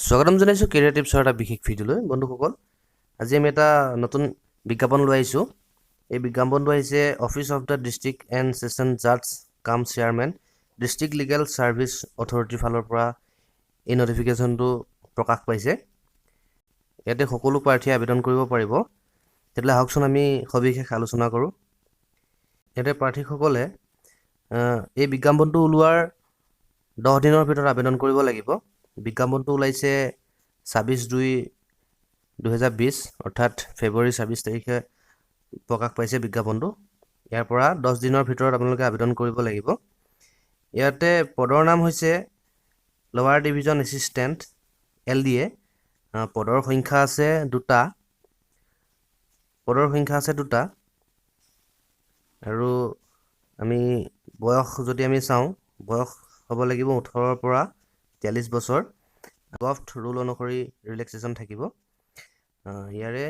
স্বাগতম জনাইছোঁ কেৰিয়াৰ টিপছৰ এটা বিশেষ ভিডিঅ'লৈ। বন্ধুসকল, আজি আমি এটা নতুন বিজ্ঞাপন লৈ আহিছোঁ। এই বিজ্ঞাপনটো আহিছে Office of the District and Session Judge cum Chairman, District Legal Service অথৰিটিৰ ফালৰ পৰা এই নটিফিকেশ্যনটো প্ৰকাশ পাইছে। ইয়াতে সকলো প্ৰাৰ্থীয়ে আবেদন কৰিব পাৰিব। তেতিয়াহ'লে আহকচোন, আমি সবিশেষ আলোচনা কৰোঁ। ইয়াতে প্ৰাৰ্থীসকলে এই বিজ্ঞাপনটো ওলোৱাৰ 10 দিনৰ ভিতৰত আবেদন কৰিব লাগিব। বিজ্ঞাপনটো ওলাইছে 26/2/2020, অৰ্থাৎ ফেব্ৰুৱাৰী 26 তাৰিখে প্ৰকাশ পাইছে বিজ্ঞাপনটো। ইয়াৰ পৰা 10 দিনৰ ভিতৰত আপোনালোকে আবেদন কৰিব লাগিব। ইয়াতে পদৰ নাম হৈছে lower division assistant, LDA. পদৰ সংখ্যা আছে দুটা। পদৰ সংখ্যা আছে দুটা। আৰু আমি বয়স যদি আমি চাওঁ, বয়স হ'ব লাগিব 18ৰ পৰা 43 বছৰ। গভট ৰুল অনুসৰি ৰিলেক্সেশ্যন থাকিব। ইয়াৰে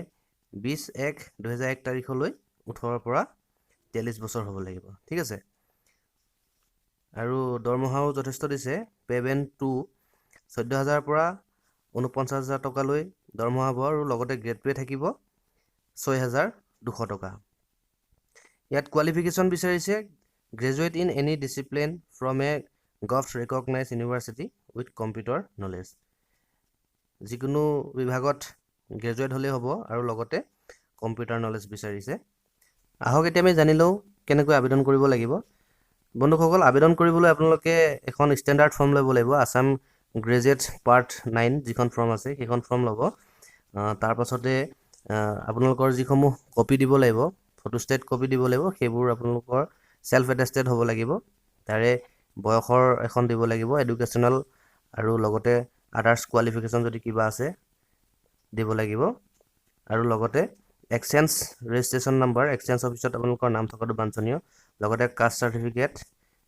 20/1/2001 তাৰিখলৈ 18ৰ পৰা 43 বছৰ হ'ব লাগিব, ঠিক আছে। আৰু দৰমহাও যথেষ্ট দিছে। পে' বেণ্ড 2, 14,000ৰ পৰা 49,000 টকালৈ দৰমহা হ'ব আৰু লগতে গ্ৰেড পে' থাকিব 6,200 টকা। ইয়াত কোৱালিফিকেশ্যন বিচাৰিছে graduate in any discipline from a govt recognise university with computer knowledge। যিকোনো বিভাগত গ্ৰেজুৱেট হ'লেই হ'ব আৰু লগতে কম্পিউটাৰ নলেজ বিচাৰিছে। আহক, এতিয়া আমি জানি লওঁ কেনেকৈ আবেদন কৰিব লাগিব। বন্ধুসকল, আবেদন কৰিবলৈ আপোনালোকে এখন ষ্টেণ্ডাৰ্ড ফৰ্ম ল'ব লাগিব। আছাম গ্ৰেজুৱেট পাৰ্ট 9 যিখন ফৰ্ম আছে, সেইখন ফৰ্ম ল'ব। তাৰপাছতে আপোনালোকৰ যিসমূহ কপি দিব লাগিব, ফটোষ্টেট কপি দিব লাগিব, সেইবোৰ আপোনালোকৰ ছেল্ফ এটেষ্টেড হ'ব লাগিব। তাৰে বয়সৰ এখন দিব লাগিব, এডুকেশ্যনেল আৰু লগতে আদাৰ্ছ কোৱালিফিকেশ্যন যদি কিবা আছে দিব লাগিব আৰু লগতে এক্সচেঞ্জ ৰেজিষ্ট্ৰেশ্যন নাম্বাৰ, এক্সচেঞ্জ অফিচত আপোনালোকৰ নাম থকাটো বাঞ্ছনীয়। লগতে কাষ্ট চাৰ্টিফিকেট,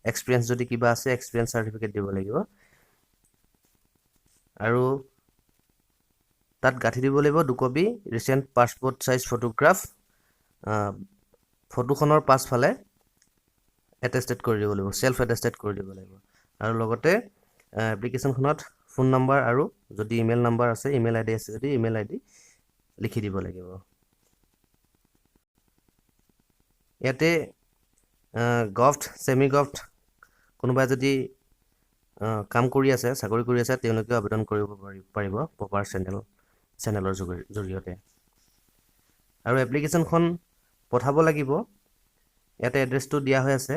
এক্সপিৰিয়েঞ্চ যদি কিবা আছে, এক্সপিৰিয়েঞ্চ চাৰ্টিফিকেট দিব লাগিব আৰু তাত গাঁঠি দিব লাগিব দুকপি ৰিচেণ্ট পাছপৰ্ট চাইজ ফটোগ্ৰাফ। ফটোখনৰ পাছফালে এটেষ্টেড কৰি দিব লাগিব, ছেল্ফ এটেষ্টেড কৰি দিব লাগিব আৰু লগতে এপ্লিকেশ্যনখনত ফোন নাম্বাৰ আৰু যদি ইমেইল নাম্বাৰ আছে, ইমেইল আই ডি আছে যদি ইমেইল আই ডি লিখি দিব লাগিব। ইয়াতে গভট, ছেমি গভট কোনোবাই যদি কাম কৰি আছে, চাকৰি কৰি আছে, তেওঁলোকেও আবেদন কৰিব পাৰিব প্ৰপাৰ চেনেলৰ জৰিয়তে। আৰু এপ্লিকেশ্যনখন পঠাব লাগিব, ইয়াতে এড্ৰেছটো দিয়া হৈ আছে,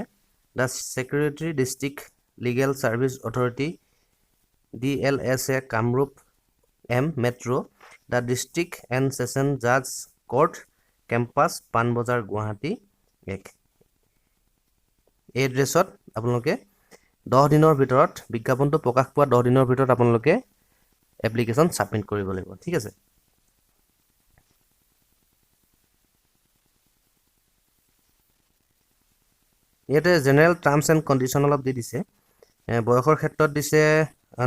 The Secretary, District Legal Service Authority, DLSA, Kamrup M Metro, the District and Session Judge Court Campus, Panbazar, Guwahati 1। এই এড্ৰেছত আপোনালোকে 10 দিনৰ ভিতৰত, বিজ্ঞাপনটো প্ৰকাশ পোৱা 10 দিনৰ ভিতৰত আপোনালোকে এপ্লিকেশ্যন ছাবমিট কৰিব লাগিব, ঠিক আছে। ইয়াতে জেনেৰেল টাৰ্মছ এণ্ড কণ্ডিশ্যন অলপ দি দিছে। বয়সৰ ক্ষেত্ৰত দিছে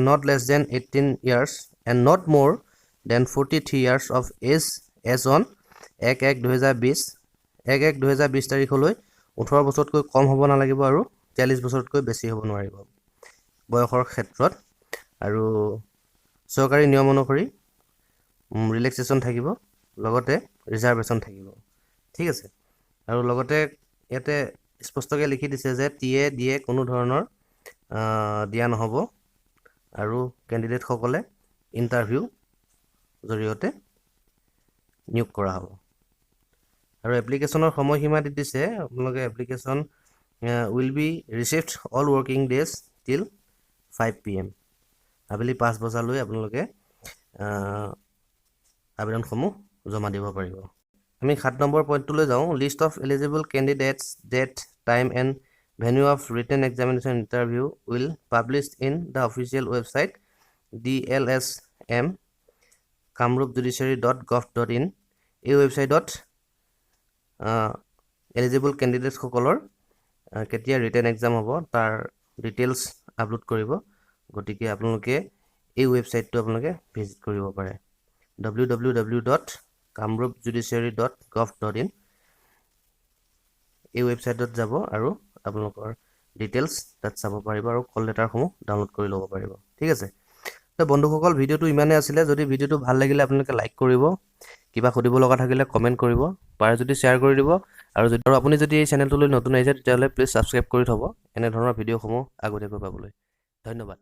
not less than 18 years and not more than 43 years of age as on 1/1/2020। 1/1/2020 তাৰিখলৈ 18 বছৰতকৈ কম হ'ব নালাগিব আৰু 43 বছৰতকৈ বেছি হ'ব নোৱাৰিব বয়সৰ ক্ষেত্ৰত। আৰু চৰকাৰী নিয়ম অনুসৰি ৰিলেক্সেশ্যন থাকিব, লগতে ৰিজাৰ্ভেশ্যন থাকিব, ঠিক আছে। আৰু লগতে ইয়াতে স্পষ্টকৈ লিখি দিছে যে টি এ, ডি এ কোনো ধৰণৰ দিয়া নহ'ব আৰু কেণ্ডিডেটসকলে ইণ্টাৰভিউ জৰিয়তে নিয়োগ কৰা হ'ব। আৰু এপ্লিকেশ্যনৰ সময়সীমা দি দিছে আপোনালোকে, application will be received all working days till 5 PM। আবেলি 5 বজালৈ আপোনালোকে আবেদনসমূহ জমা দিব পাৰিব। আমি 7 নম্বৰ পইণ্টটোলৈ যাওঁ। List of eligible candidates, date, time and venue of written examination, interview will publish in the official website DLSM Kamrup judiciary.gov.in। এই ৱেবছাইটত এলিজিবল কেণ্ডিডেটছসকলৰ কেতিয়া ৰিটেন এক্সাম হ'ব, তাৰ ডিটেইলছ আপলোড কৰিব। গতিকে আপোনালোকে এই ৱেবছাইটটো আপোনালোকে ভিজিট কৰিব পাৰে, www.kamrupjudiciary.gov.in। এই ৱেবছাইটত যাব আৰু আপোনালোকৰ ডিটেইলছ তাত চাব পাৰিব আৰু কল লেটাৰসমূহ ডাউনলোড কৰি ল'ব পাৰিব, ঠিক আছে। তো বন্ধুসকল, ভিডিঅ'টো ইমানেই আছিলে। যদি ভিডিঅ'টো ভাল লাগিলে, আপোনালোকে লাইক কৰিব। কিবা সুধিব লগা থাকিলে কমেণ্ট কৰিব, পাৰে যদি শ্বেয়াৰ কৰি দিব। আৰু আপুনি যদি এই চেনেলটোলৈ নতুন আহিছে, তেতিয়াহ'লে প্লিজ ছাবস্ক্ৰাইব কৰি থ'ব এনেধৰণৰ ভিডিঅ'সমূহ আগতীয়াকৈ পাবলৈ। ধন্যবাদ।